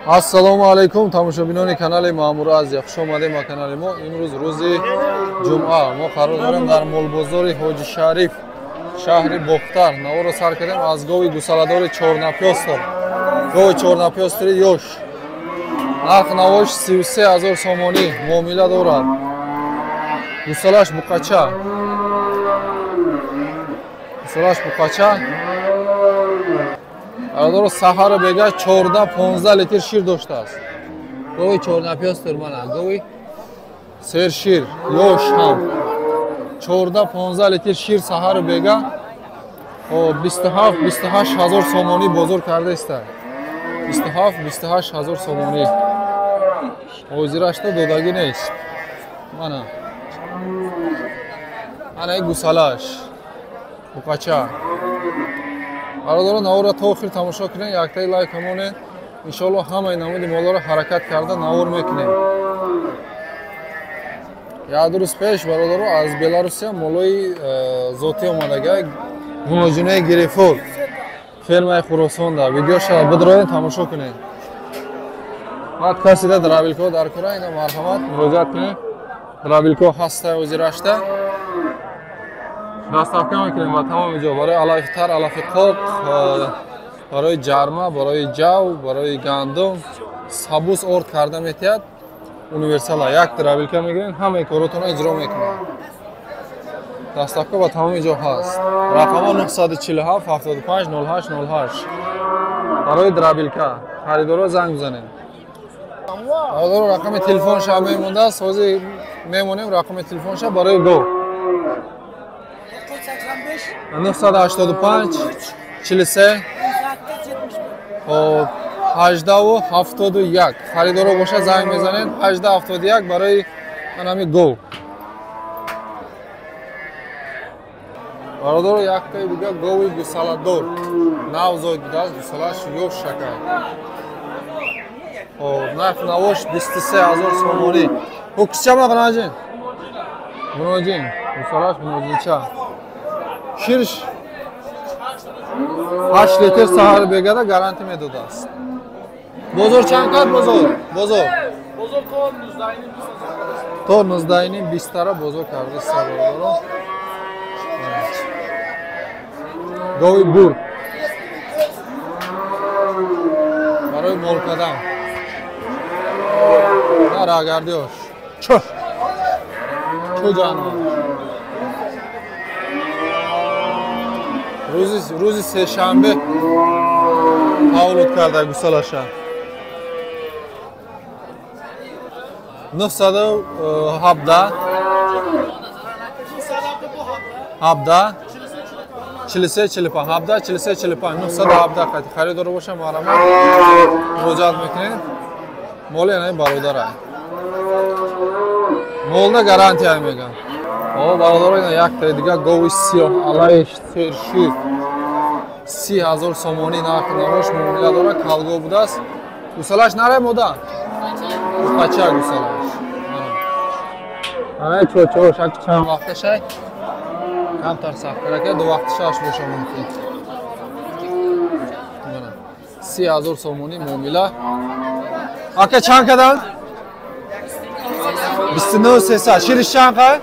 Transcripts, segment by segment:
Ассалому алайкум, тамошобинони канали Маъмур Азия. Хуш омадем ба канали мо. Имрӯз рӯзи ҷумъа. Мо қарор дорем дар молбозори Ҳоҷи Шариф, шаҳри Бохтар. Наворо сар кардем аз гови гусаладори чорнапёстр. Гови чорнапёстри ёш. Нарх навош 33 ҳазор сомонӣ муомила дорад. Гусалаш буқача. Гусалаш буқача. Бародаро, саҳару бега 14-15 литр шир доштааст. Гови чорнапёстр мана, гови сершир, ёш ҳам. 14-15 литр шир саҳару бега 27-28 ҳазор сомонӣ бозор кардаиста. 27-28 ҳазор сомонӣ. Ҳозирашта додагӣ нест. Мана. Ана гусалаш. Буқача. Бародаро, наворро то охир тамошо кунед, яктаи лайк ҳамонед. Иншоалло ҳамаи намуди моларо ҳаракат карда навор мекунем. Як рӯз пеш, бародаро, аз Беларусия молои зотӣ омадага, гуноҷунаи Гирифор, фермаи Хуросонда. Видеоша бидроед, тамошо кунед. Баъд касида дробилко дар кора, ина марҳамат муроҷиат кунед. Дробилко ҳаста ҳозирашта. Доставка мекунем ба тамоми ҷо, барои алафи тар, алафи қоқ, барои ҷарма, барои ҷав, барои гандум, сабус орд карда метиҳад. Универсала як дробилка мегирем, ҳамаи коротонро иҷро мекунад. Доставка ба тамоми ҷо ҳаст. Рақамҳо 947 75 08 08. Барои дробилка харидорро занг бизанед. Бародаро, рақами телефонша мемондааст, ҳозир мемонем рақами телефонша барои гов. 985 43 18 71. Харидоро боша занг мезанед 18 71 барои анами гов. Бародаро, яктаи дига гови гусаладор нав зоид будааст, гусалаш ёш шакар. Нарх навош 23 ҳазор сомонӣ. Ҳуксча мағнаҷин? Гуноҷин, гусалаш гуноҷинча. Ширш 8 литр саҳар бегада гарантия медодааст. Бозор чанд кард бозор? Бозор? Бозор то 19.20. То 19.20 тара бозор кардааст бародаро. Гови бур. Барои мол кардан. На рагардиош. Чо. Чо ҷанвар. Рӯзи сешанбе таваллуд карда гусалаша. 917 17 43 45 17 43 45 917 қайти харидоро боша марҳамат муроҷиат мекунед. Моли анаи бародарай. Молда гарантия мегӯям. Бародаро, ина яктаи дига гови сиёҳ алайш сершир 30 ҳазор сомонӣ нархи навош муомила дорад, калго будааст. Гусалаш наре мода? Буқача гусалаш. Ана чочош ак чанд вақташай? Камтар сахттарака, ду вақташаш боша мумкин. 30 ҳазор сомонӣ муомила. Ака чанд кадан? 29 300. Шириш чанд қай?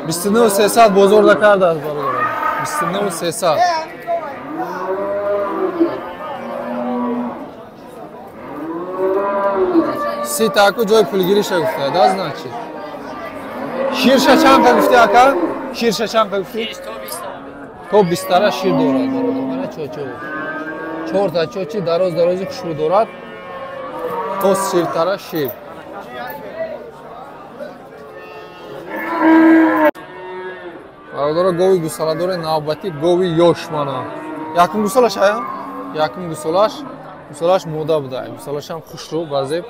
29 300 бозорда кардааст бародаро. 29 300. Ситаку ҷои пулгириша гуфта, да значит. Ширша чанд қа гуфти ака? Ширша чанд қа гуфти? То 20 тара шир дорад бародаро. Мана чочо. Чорта чочи дароз дарози хушрӯ дорад. То 30 тара шир. Бародаро, гови гусаладори навбатӣ гови ёш мана. Якум гусалаш ая? Якум гусалаш, гусалаш мода буда. Гусалашам хушрӯ, базеб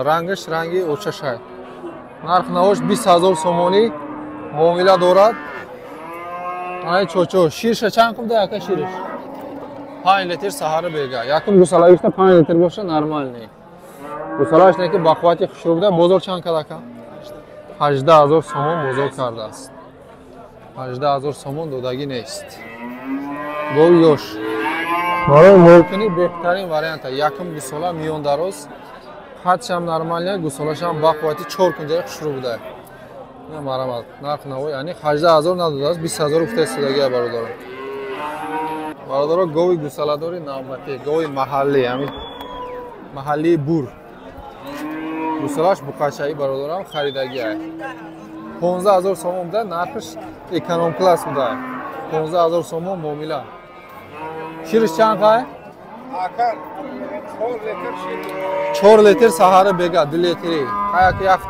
рангаш ранги очашай. Нарх навош 20 ҳазор сомонӣ муомила дорад. Ай чочо, ширша чанд кубда ака шириш? 5 литр саҳара бега. Якум гусалагишта 5 литр боша нормальный. Гусалаш не ки ба қуввати хушрӯ буда. Бозор чанд кад ака? 18 ҳазор сомон бозор кардааст. 18 ҳазор сомон додагӣ нест. Гови ёш. Барои молкунӣ беҳтарин варианта. Якум гусола миён дароз. Ҳадшам нормалия, гусолашам ба қуввати 4 кунҷаи хушрӯ буда. Ина марҳамат. Нарх навои яъне 18000 надодааст, 20000 гуфта истодагия бародаро. Бародаро гови гусоладори навбатӣ, гови маҳаллӣ, ҳамин маҳаллии бур. Гусолаш буқачаи бародарам харидагия. 15000 сомон буда, нархш эконом класс буда. 15000 сомон муомила. Шириш чанд қай? 4 литр саҳара бега, 2 литри. Қаяк як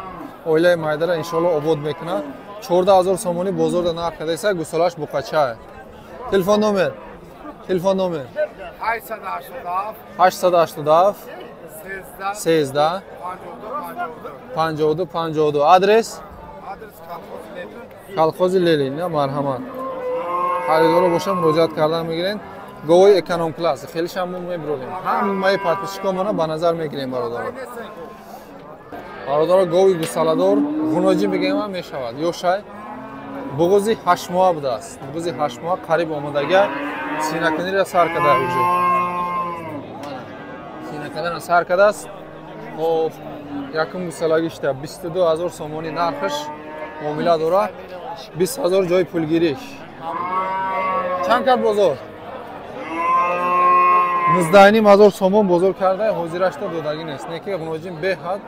оилаи майдара иншоалло обод мекунад. 14000 сомонӣ бозорда нарх кардааст, гусолаш буқача. Телефон номер. Телефон номер. 887 13 52 52. Адрес? Колхози Ленин. Марҳамат. Харидоро боша муроҷиат кардан мегирен. Говои эконом класс. Хеле шам мо мебурем. Ҳамаи подписчикомона ба назар мегирем бародаро. Бародаро гови гусаладор ғуноҷӣ бигем ҳам мешавад. Ёшай буғузи 8 моҳа будааст. Буғузи 8 моҳа қариб омодагия. Синакуниро сар карда уже. Синакунира сар кардааст. Хоб якум гусалагишта 22000 сомонӣ нархш муомила дора. 20000 ҷои пулгириш. Чанд кард бозор? 19500 сомон бозор карда, ҳозирашта додагӣ нест. Не ки ғуноҷин беҳад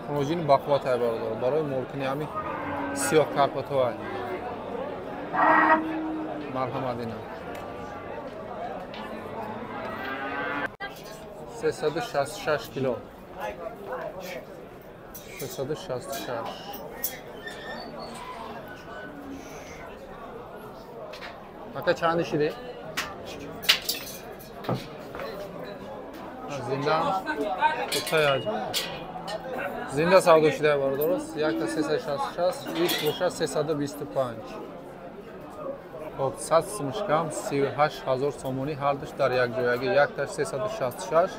ғуноҷини бақувват ай бародаро. Барои молкуни ҳами сиёҳ карпатҳо. Марҳамат ина. 366 кило. 366. Ака чанд шиде? Зинда зинда савдо шуда бародаро. 1366, иш боша 325. Хоб 100 сумшкам 38000 сомонӣ ҳардуш дар як ҷоягӣ. Якташ 366,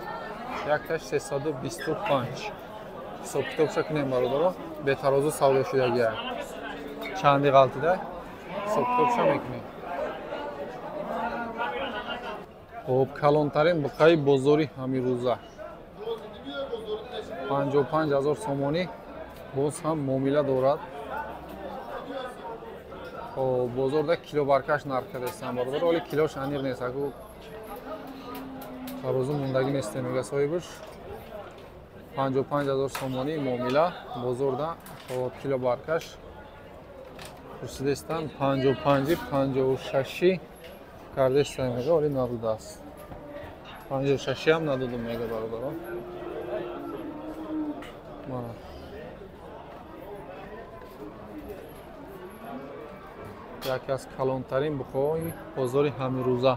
якташ 325. Ҳисоб китобша кунем бародаро. Бетарозу савдо шудагия. Чанди ғалтида ҳисоб китобша мекунем. Хоб калонтарин буқаи бозори ҳамирӯза 55000 сомонӣ боз ҳам муомила дорад. Хоб бозорда килобаркаш нарх кардастан бародар, вале килош аниқ нест. Аку тарозу мондагӣ нест мега соҳибаш. 55000 сомонӣ муомила бозорда. Хоб килобаркаш пурсидастан 55 56 кардастан мега, вале надодааст. 56 ҳам надодум мега бародаро. Мана. Яке аз калонтарин буқаҳои бозори ҳамирӯза.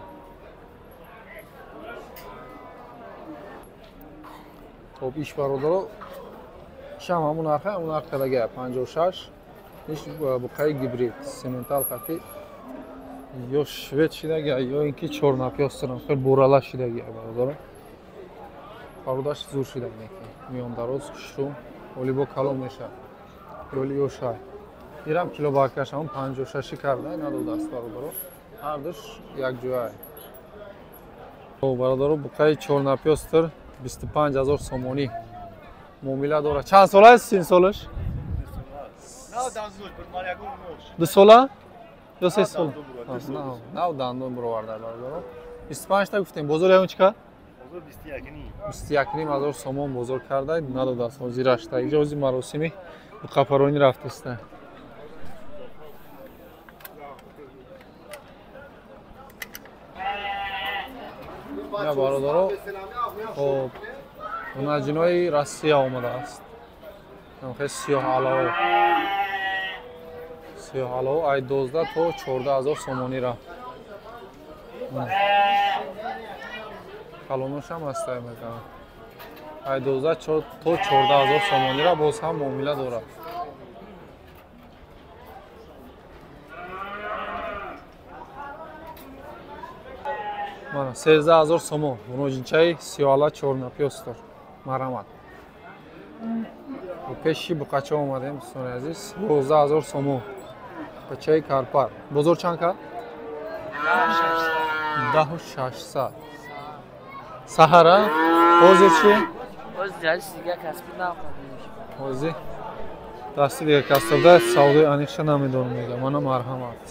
Хоб иш бародаро шам ҳамун нарха, ҳамун нарх кардагия 56. Иш буқаи гибрид сементал қати ё швед шидагия, ё ин ки чорнапёстрам хел бурала шидагия бародаро. Парудаш зур шидагия, миёндароз хушрӯ, оли бо калон мешавад. Оли ёшай. Ирам кило баркаш ҳамон 56 карда надодааст бародаро. Ҳардуш якҷоя. Бародаро буқаи чорнапёстр 25000 сомонӣ муомила дорад. Чанд сола аст син солаш? 2 сола? Ё 3 сола? Нав дандон бароварда бародаро. 25 та гуфтем. Бозор ягон чӣ кард? 21,5 ҳазор сомон бозор карда, надодааст ҳозирашта. Инҷо ҳозир маросими буқапаронӣ рафтааст. Я бародаро, хоб ҳунарҷинои Россия омадааст. Хеле сиёҳ алао. Сиёҳ алао ай 12 то 14000 сомонӣ рафт. Калоношам ҳастай мекунам. Ай 12 то 14000 сомонӣ боз ҳам муомила дорад. Мана 13000 сомон. Муроҷинчаи сиёҳала чорнапёстор. Марҳамат. Пеши буқача омадем, дӯстони азиз. 11000 сомон. Буқачаи карпар. Бозор чанд кард? 10600. Саҳара? Ҳозир чӣ? Ҳозир дасти дигар касбда савдои аниқша намедонам мега. Мана марҳамат.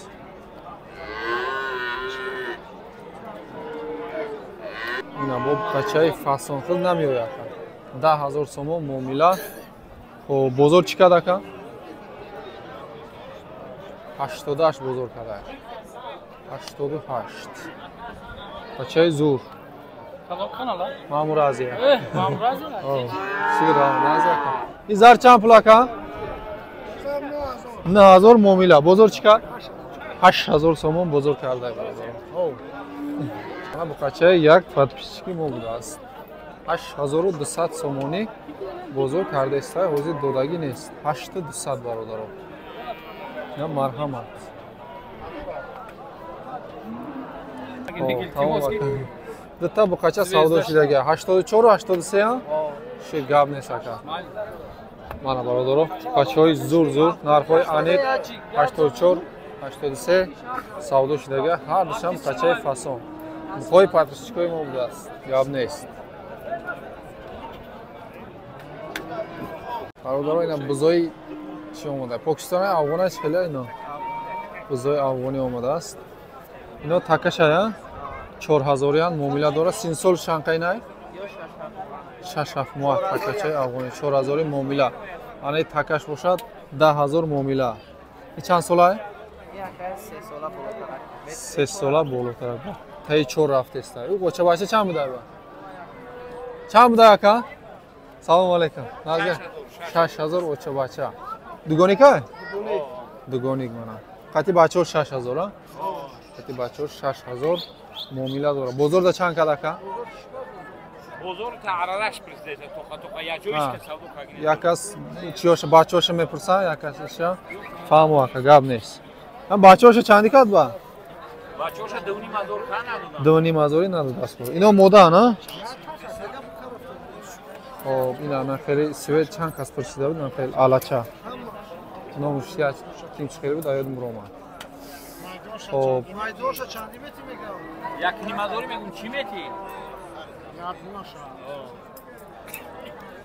Ина бо бачаи фасонхел намеояд. 10 000 сомон муомила. Хоб, бозор чӣ кард ака? 88 бозор карда. 88. Бачаи зур. Маъмур Азия. Ин зар чанд пул ака? 9000 муомила. Бозор чӣ кард? 8000 сомон бозор карда. Мана буқачаи як подписчики мо будааст. 8200 сомонӣ бозор кардаиста, ҳозир додагӣ нест. 8200 бародаро. Я марҳамат. Дута буқача савдо шудага. 84 83 ши гап нест ака. Мана бародаро, буқачаҳои зур зур, нархҳои аниқ 84 83 савдо шудага. Ҳар душам буқачаи фасон. Буқои подписчикои мо будааст. Гап нест. Бародаро, ина бузои чӣ омода? Покистони афғона чӣ хеле ино? Бузои афғонӣ омадааст. Ино такашая 4000-ян муомила дорад. Синсол шанқайнай? 6-7 моҳ такачаи афғонӣ 4000 муомила. Ана такаш бошад 10000 муомила. И чанд солай? 3 сола болотар. Таи 4 рафтеста. Ӯ боча бача чанд буда? Чанд буда ака? Салом алейкум. Назар 6000 оча бача. Дугоника? Дугоник мана. Қати бачаҳо 6000 а? Қати бачаҳо 6000 муомила дорад. Бозор да чанд кад ака? Бозор та аралаш президент тоқа тоқа яҷоиш ка савдо кагин. Якас чиёша бачаҳоша мепурсан, якасша фаҳмо ака, гап нест. Ҳам бачаҳоша чанди кад ба? Бачаҳоша 2,5 ҳазор ка надодам. 2,5 ҳазори надодааст. Ино модаан, а? Хоб, ин ана хеле свет чанд кас пурсида буд, ана хеле алача. Номаш ким чӣ хеле буд, аёдам ромад. Хоб. Майдоша чанди мети мегам? 1,5 ҳазори мегум, чӣ мети?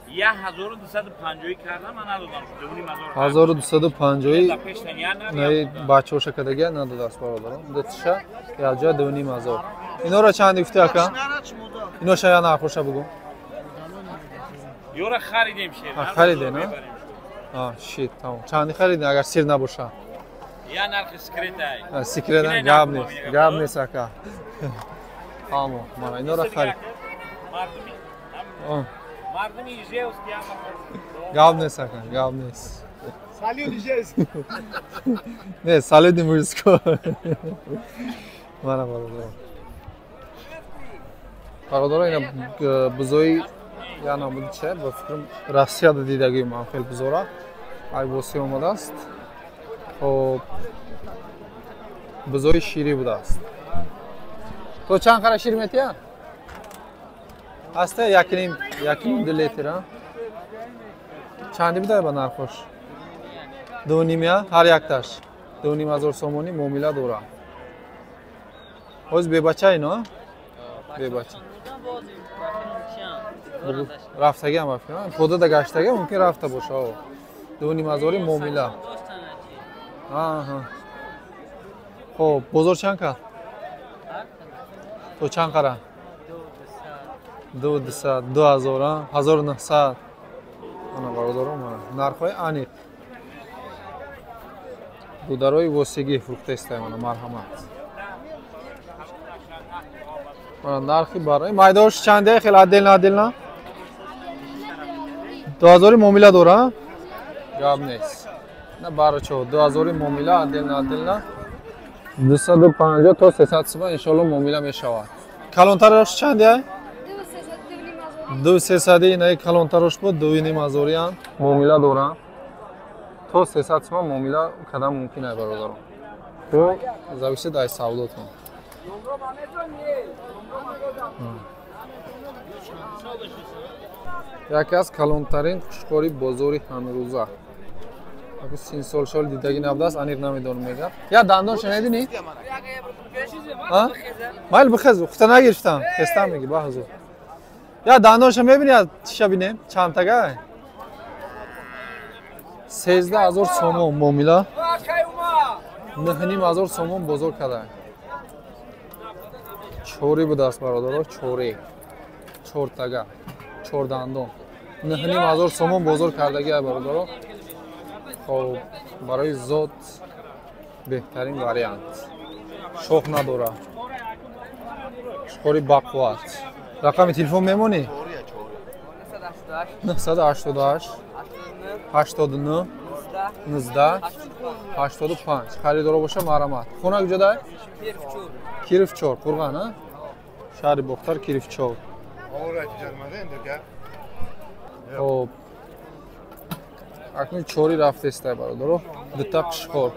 1250 кардам, ман надодам. 2,5 ҳазор. 1250 наи бачаҳоша кадагия надодааст бародарон. Дутиша якҷоя 2,5 ҳазор. Инора чанди гуфти ака? Иноша я нархоша бугу. Ёра харидем шер. Харидем, а? Шит, тамом. Чанди харидем, агар сир набоша? Я нархи секретай. Секрет, гап нест. Гап нест ака. Амо, мана инора харид. Мардуми Ижевский ама. Гап нест ака, гап нест. Салют Ижевский. Не, салют мужской. Мана бародарон. Бародарон, ина бузои я намуди че, ба фикрам Россияда дидагиам ман хел бузора. Айбоси омадааст. Хоб, бузои ширӣ будааст. То чанд қара шир метиҳад? Ҳаста 1,5, 1,5 литр, а? Чанди буда ба нархош? 2,5 ҳар якташ. 2,5 ҳазор сомонӣ муомила дорад. Ҳоз бебача ино, бебача. Рафтагиам ба фикрам. Подада гаштага мумкин рафта боша. 2,5 ҳазори муомила. Аҳа. Хоб, бозор чанд кард? То чанд қара? 2,200, 2000, 1900. Ана бародарон, мана нархҳои аниқ. Дударои восигӣ фурӯхтаистай, мана марҳамат. Мана нархи барои майдош чанде хел отдельно отдельно? 2000 муомила дора? Гап нест. На барочо 2000 муомила отдельно отдельно. 250 то 300 сомон иншоалло муомила мешавад. Калонтарош чанде? 2,300 инаи калонтарош буд, 2,5 ҳазориам муомила дора. То 300 сомон муомила кардан мумкин ай бародарон. То зависит аз савдотон. Яке аз калонтарин хушкори бозори ҳамрӯза. Аку синсол шол дидагӣ набудааст, аниқ намедонам мега. Я дандон шунединӣ? Майл бихез, хута нагирифтам. Хестам меги, ба ҳузур. Я дандонша мебини, я чиша бинем? Чандтага? 13 000 сомон муомила. 9 500 сомон бозор карда. Чори будааст, бародаро, чори. Чортага. Чор дандон. 9 500 сомон бозор кардагӣ, бародаро. Хоб, барои зот беҳтарин вариант. Шох надора. Шухори бақувват. Рақами телефон мемонӣ? 988 89 19 85. Харидоро боша, марҳамат. Хона куҷода? Киров 4, Қурған, а? Шаҳри Бохтар, Киров 4. Хоб. Акнун чори рафтестай, бародаро. Дута қишқор.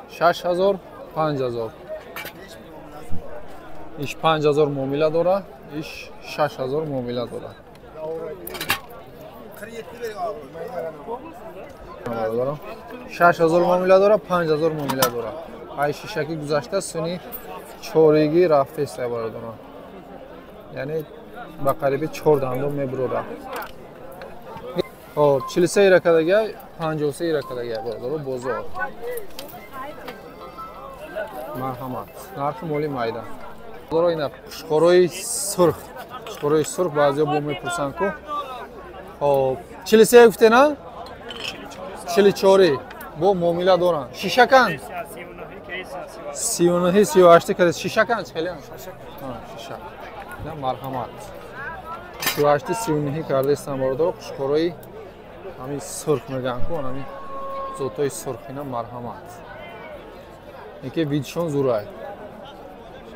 6000, 5000. Иш 5000 муомила дора, иш 6000 муомила дора. Бародаро. 6000 муомила дора, 5000 муомила дора. Ай шишаки гузашта суни чоригӣ рафтестай, бародаро. Яъне ба қариби чор дандон мебурора. Хоб, 43 ира кардагиай, 53 ира кардагиай, бародаро, бозор. Марҳамат. Нархи моли майда. Бародаро, ина қушқорои сурх. Қушқорои сурх баъзеҳо бо мепурсанд ку. Хоб, 43 гуфте, на? 44 бо муомила доранд. Шишаканд? 39 38 каде шишаканд хеле? Шишак. На, марҳамат. 38 39 кардаистанд, бародаро, қушқорои ҳамин сурх мегӯянд ку, ҳамин зотҳои сурх ина, марҳамат. Яке видшон зурай.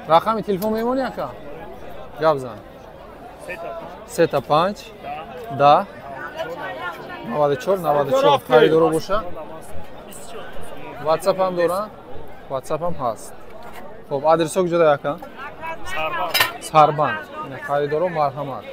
Рақами телефон мемонӣ, ака? Гап зан. 3 5 10 94 94. Харидоро боша. WhatsApp ҳам доранд? WhatsApp ҳам ҳаст. Хоб, адресо куҷода, ака? Сарбанд. Ина харидоро, марҳамат.